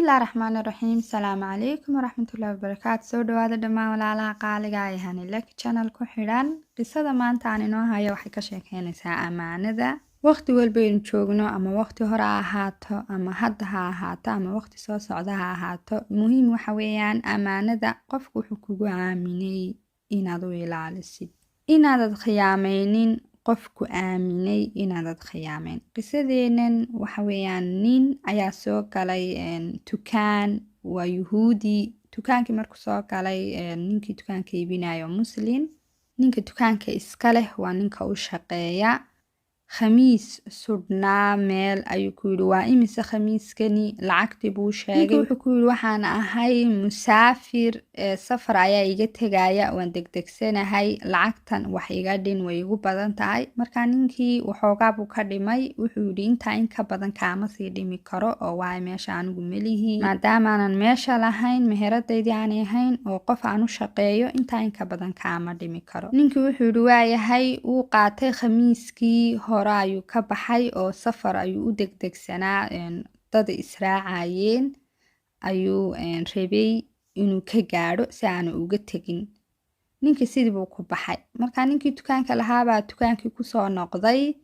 Bismillahi Raxmaani Raxiim. Salaamu calaykum waraxmatullaahi wabarakaatu. Soo dhawaada dhammaan walaalaha qaaliga ah ee Hanilak channel ku xidhan. Qisada maanta aan inoo hayo waxay ka sheekeynaysaa amaanada. Waqti walba aynu joogno, ama waqti hore ha ahaato, ama hadda ha ahaato, ama waqti soo socda ha ahaato, muhiim waxa weeyaan amaanada qofku wuxuu kugu aaminay inaad u ilaalisid, inaadad khiyaameynin qofku aaminay, inaadad khiyaameyn. Qisadeenan waxa weeyaan nin ayaa soo galay dukaan, waa Yuhuudi. Dukaankii markuu soo galay, ninkii dukaanka iibinayo Muslim, ninka dukaanka iska leh waa ninka u shaqeeya. Khamiis sudhnaa meel ayuu ku yidhi, "Waa imise khamiiskani?" Lacagtii buu sheegay. Wuxuu ku yidhi, "Waxaan ahay musaafir, safar ayaa iga tegaya, waan degdegsanahay, lacagtan wax iga dhin, way igu badan tahay." Markaa ninkii waxoogaa buu ka dhimay. Wuxuu yidhi, "Intaa in ka badan kaama sii dhimi karo, oo waayo meesha anigu melihi, maadaamaanan meesha lahayn, meheradaydii aanay ahayn oo qof aan u shaqeeyo, intaa in ka badan kaama dhimi karo." Ninkii wuxuu yidhi, "Waayahay." Wuu qaatay khamiiskii, hore ayuu ka baxay oo safar ayuu u degdegsanaa. Dad israacayeen ayuu rabay inuu ka gaadho si aanu uga tegin. Ninkii sidii buu ku baxay. Markaa ninkii dukaanka lahaabaa dukaankii kusoo noqday.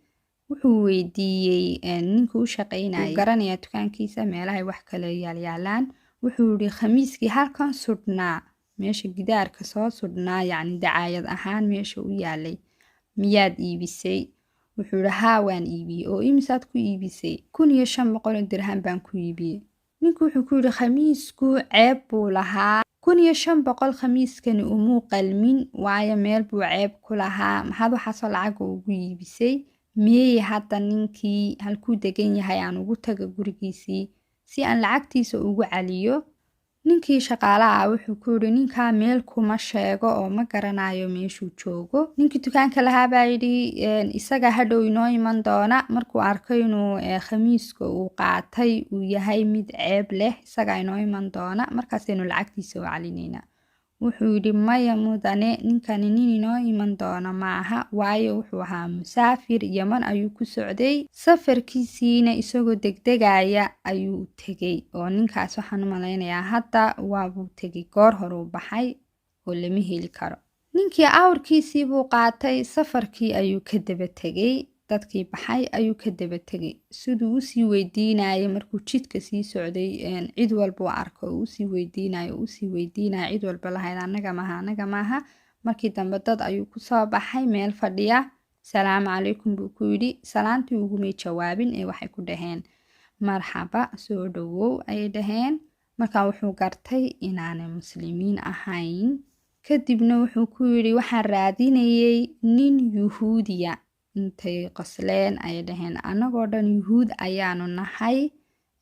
Wuxuu weydiiyey ninkii u shaqeynayay, garanaya dukaankiisa meelahay wax kale yaalyaalaan. Wuxuu yidhi, "Khamiiskii halkan sudhnaa, meesha gidaarka soo sudhnaa, yacni dacaayad ahaan meesha u yaalay, miyaad iibisay?" Wuxuu yidhi, "Haa, waan iibiyey." "Oo imisaad ku iibisay?" "1500 oo dirham baan ku iibiyey." Ninku wuxuu ku yidhi, "Khamiisku ceeb buu lahaa, 1500 khamiiskani umuu qalmin, waayo meel buu ceeb ku lahaa. Maxaad waxaasoo lacaga ugu iibisay? Meeye hadda ninkii? Halkuu degan yahay aan ugu taga gurigiisii si aan lacagtiisa ugu celiyo?" Ninkii shaqaalaha ah wuxuu ku yidhi, "Ninkaa meel kuma sheego oo ma garanayo meeshuu joogo." Ninkii dukaanka lahaa baa yidhi, "Isaga hadhow inoo iman doona markuu arko inuu khamiiska uu qaatay uu yahay mid ceeb leh. Isagaa inoo iman doona, markaasaynu lacagtiisa u celinaynaa." Wuxuu yidhi, "Maya mudane, ninkani nin inoo iman doona maaha, waayo wuxuu ahaa musaafir, Yaman ayuu ku socday, safarkiisiina isagoo degdegaya ayuu tegey, oo ninkaas waxaan u malaynayaa hadda waabuu tegey, goor horuu baxay oo lama heli karo." Ninkii awrkiisii buu qaatay, safarkii ayuu ka daba tegey, dadkii baxay ayuu ka daba tegey. Siduu usii weydiinayay markuu jidka sii socday, cid walbuu arko oo usii weydiinayo, usii weydiinaya, cid walba lahayd, "Annaga maaha, annaga maaha." Markii dambe dad ayuu kusoo baxay meel fadhiya. "Salaamu calaykum," buu ku yidhi. Salaantii ugumay jawaabin ee waxay ku dhaheen, "Marxaba, soo dhawow," ayay dhaheen. Markaa wuxuu gartay inaanay Muslimiin ahayn. Kadibna wuxuu ku yidhi, "Waxaan raadinayay nin Yuhuudiya." Intay qosleen ayay dhaheen, "Annagoo dhan Yuhuud ayaanu nahay,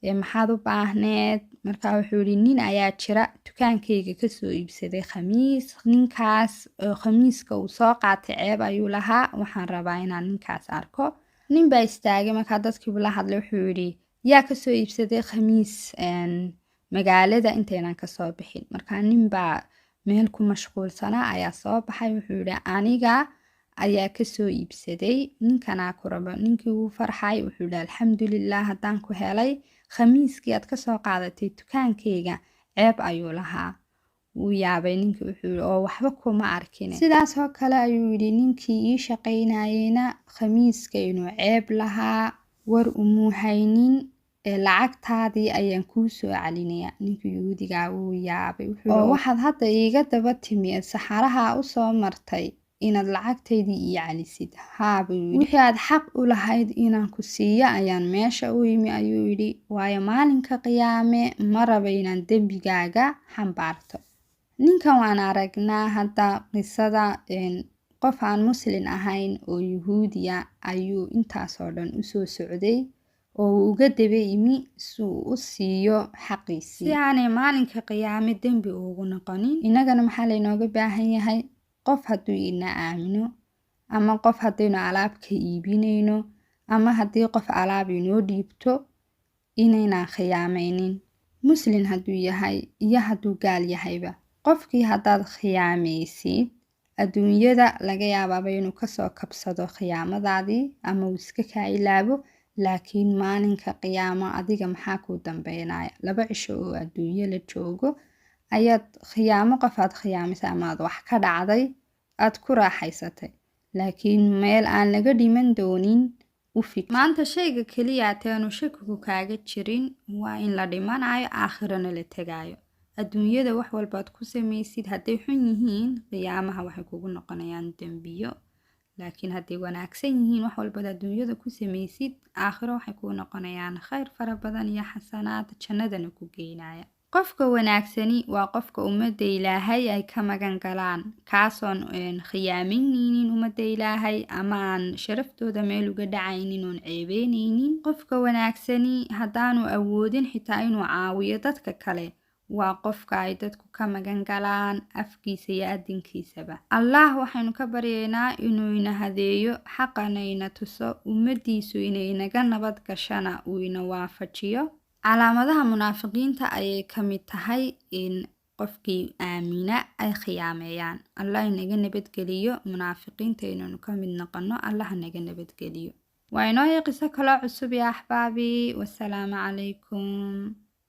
ee maxaad u baahneed?" Markaa wuxuu yidhi, "Nin ayaa jira dukaankayga kasoo iibsaday khamiis. Ninkaas khamiiska uu soo qaatay ceeb ayuu lahaa. Waxaan rabaa inaan ninkaas arko." Nin baa istaagay. Markaa dadkiibu la hadlay. Wuxuu yidhi, "Yaa kasoo iibsaday khamiis magaalada intaynan kasoo bixin?" Markaa nin baa meel ku mashquulsanaa ayaa soo baxay. Wuxuu yidhi, "Aniga ayaa kasoo iibsaday, ninkanaa ku rabo." Ninkii wuu farxay. Wuxuu yidhi, "Alxamdulilah haddaan ku helay. Khamiiskii aad kasoo qaadatay dukaankayga ceeb ayuu lahaa." Wuu yaabay ninkii. Wuxuu yidhi, "Oo waxba kuma arkin." Sidaas oo kale ayuu yidhi, ninkii ii shaqaynayeyna khamiiska inuu ceeb lahaa war umuu haynin, ee lacagtaadii ayaan kuu soo celinayaa. Ninkii Yuhuudigaa wuu yaabay. "Oo waxaad hadda iiga daba timi eed saxaraha usoo martay inaad lacagtaydii ii celisid?" "Haa," buu yidhi, "wixii aad xaq u lahayd inaan ku siiyo ayaan meesha u yimi," ayuu yidhi, "waayo maalinka qiyaame ma raba inaan dembigaaga xambaarto." Ninkan waan aragnaa hadda qisada. Qof aan Muslin ahayn oo Yuhuudiya ayuu intaasoo dhan usoo socday oo uu uga daba yimi si uu u siiyo xaqiisii, si aanay maalinka qiyaame dembi ugu noqonin. Innagana maxaa laynooga baahan yahay? Qof hadduu ina aamino, ama qof haddaynu alaab ka iibinayno, ama haddii qof alaab inoo dhiibto, inaynaan khiyaameynin, Muslin hadduu yahay iyo hadduu gaal yahayba. Qofkii haddaad khiyaamaysid, adduunyada laga yaabaaba inuu kasoo kabsado khiyaamadaadii ama uu iska kaa ilaabo, Laakiin maalinka qiyaamo adiga maxaa kuu dambeynaya? 2 cisho oo adduunyo la joogo ayaad khiyaamo, qof aad khiyaamisay ama aad wax ka dhacday aad ku raaxaysatay, laakiin meel aan laga dhiman doonin u fik. Maanta shayga keliya ateenu shakigu kaaga jirin waa in la dhimanayo, aakhirana la tegaayo. Adduunyada wax walbaad ku samaysid hadday xun yihiin, qiyaamaha waxay kugu noqonayaan dembiyo, laakiin hadday wanaagsan yihiin wax walbaad adduunyada ku samaysid, aakhiro waxay kuu noqonayaan khayr fara badan iyo xasanaad jannadana ku geynaya. Qofka wanaagsani waa qofka ummadda Ilaahay ay ka magan galaan, kaasoon khiyaaminaynin ummadda Ilaahay ama aan sharaftooda meel uga dhacaynin oon ceebeynaynin. Qofka wanaagsani haddaanu awoodin xitaa inuu caawiyo dadka kale, waa qofka ay dadku ka magan galaan afkiisa iyo adinkiisaba. Allah waxaynu ka baryaynaa inuu ina hadeeyo, xaqana ina tuso, ummaddiisu inay inaga nabad gashana uu ina waafajiyo. Calaamadaha munaafiqiinta ayay ka mid tahay in qofkii aamina ay khiyaameeyaan. Allah inaga nabadgeliyo munaafiqiinta inaynu ka mid noqono, Allah naga nabadgeliyo. Waa inoo qiso kaloo cusub ya axbaabi. Wasalaamu calaykum.